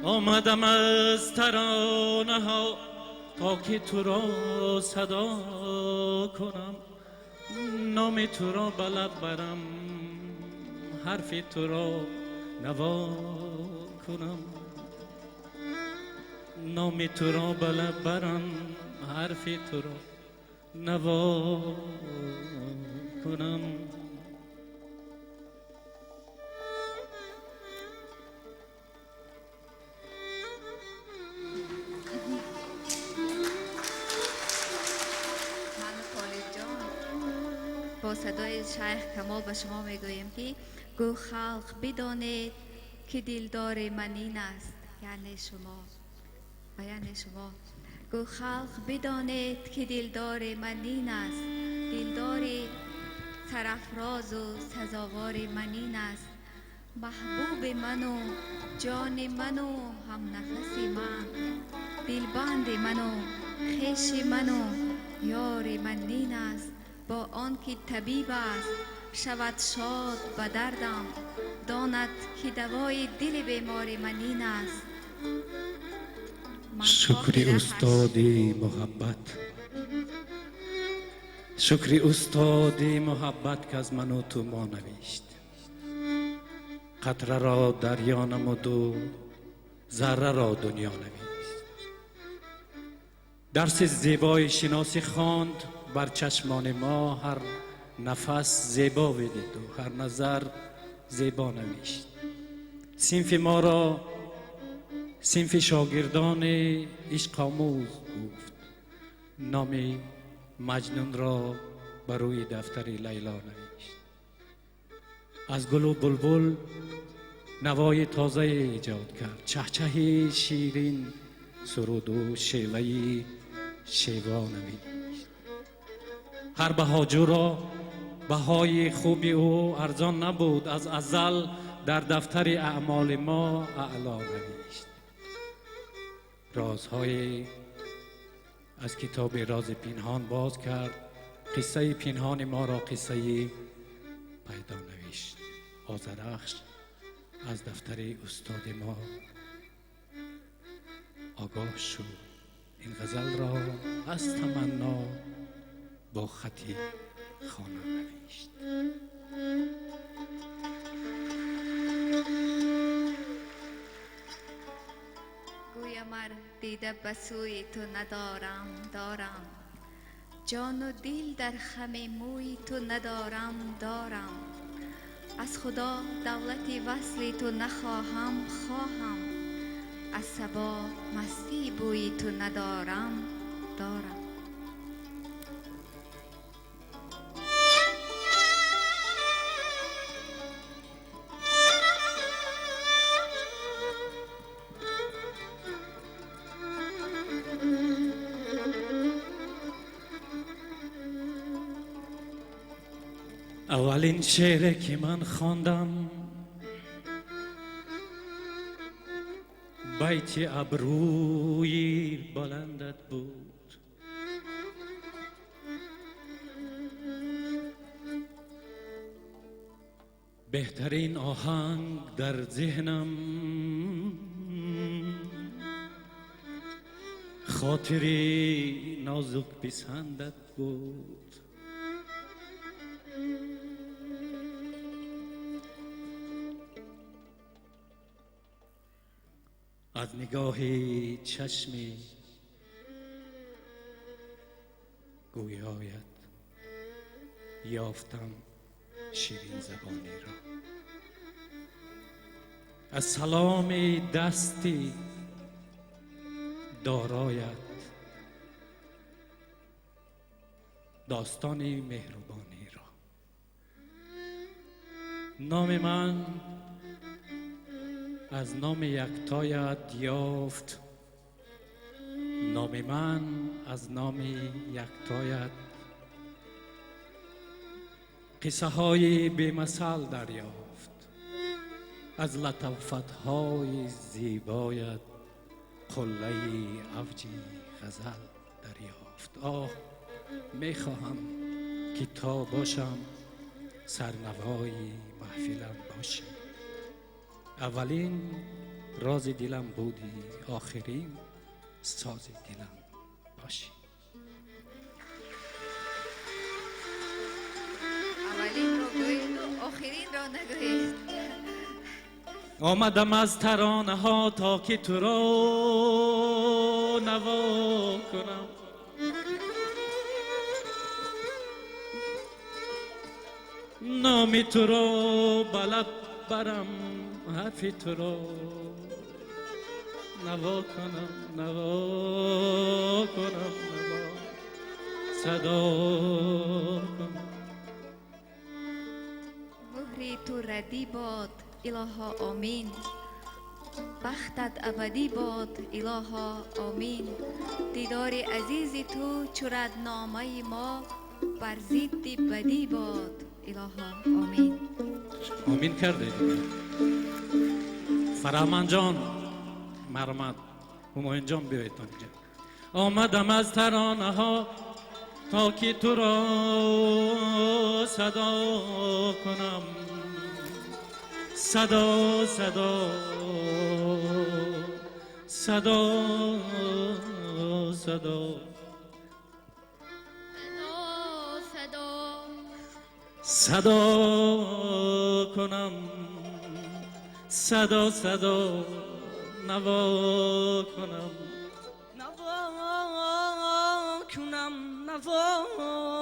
Омадам аз таронаҳо то ки туро садо кунам, номи туро ба лаб барам, ҳарфи туро наво кунам, номи туро ба лаб барам, ҳарфи туро наво кунам. Ману Толибҷон бо садои Шайх Камол ба шумо мегӯем, ки гӯ халқ бидонед, ки дилдори ман ин аст, яъне шумо ва яъне шумо. Гӯ халқ бидонед, ки дилдори ман ин аст, дилдори сарафрозу сазовори ман ин аст, маҳбуби ману ҷони ману ҳамнафаси ман, дилбанди ману хеши ману ёри ман ин аст. Бо он ки табиб аст, шавад шод ба дардам, донад, ки давои дили бемори ман ин аст. Шукри устоди муҳаббат, шукри устоди муҳаббат, ки аз ману ту мо навишт, қатраро дарё намуду зарраро дунё навишт. Дарси зебои шиносӣ хонд, бар чашмони мо ҳар нафас зебо бидиду ҳар назар зебо навишт. Синфи моро синфи шогирдони ишқомӯз гуфт, номи Маҷнунро ба рӯи дафтари Лайло навишт. Аз гулу булбул навои тозае эҷод кард, чаҳчаҳи ширин суруду шеваи шево навишт. Ҳар баҳоҷӯро баҳои хуби ӯ арзон набуд, аз азал дар дафтари аъмоли мо аъло навишт. Розҳои аз китоби рози пинҳон боз кард, қиссаи пинҳони моро қиссаи пайдо навишт. Озарахш аз дафтари устоди мо огоҳ шуд. Ин ғазалро аз таманно бо хати хона навишт. Гӯям ар дида ба сӯи ту надорам, дорам, ҷону дил дар хами мӯи ту надорам, дорам, аз Худо давлати васли ту нахоҳам, хоҳам, аз сабо мастии бӯи ту надорам, дорам. Аввалин шеъре ки ман хондам, байти абрӯи баландат буд. Беҳтарин оҳанг дар зеҳнам хотири нозук писандат буд. Аз нигоҳи чашми гӯёят ёфтам ширинзабониро, аз саломи дасти дороят достони меҳрубониро. Номи ман аз номи яктоят ёфт, номи ман аз номи яктоят қиссаҳои бемасал дарёфт, аз латофатҳои зебоят қуллаи авҷи ғазал дарёфт. Оҳ, мехоҳам ки то бошам сарнавои маҳфилам бошӣ, аввалин Рози дилам буди, охирин сози дилам бошӣ. Аввалинро гӯед, охиринро нагӯед. Омадам аз таронаҳо, то ки туро наво кунам. Номи туро ба лаб барам, ҳарфи туро наво кунам, наво кунам, наво садо кунам. Муҳри ту радӣ бод, илоҳо, омин. Бахтат абадӣ бод, илоҳо, омин. Дидори азизи ту чу радномаи мо бар зидди бадӣ бод, илоҳо, омин. Омин кардед. Фараҳмандҷон, марҳамат. Ҳумоюнҷон, биёед инҷа. Омадам аз таронаҳо, то ки туро садо кунам. Садо, садо, садо, садо. Садо. Садо кунам, садо, садо, наво кунам. Наво кунам, наво.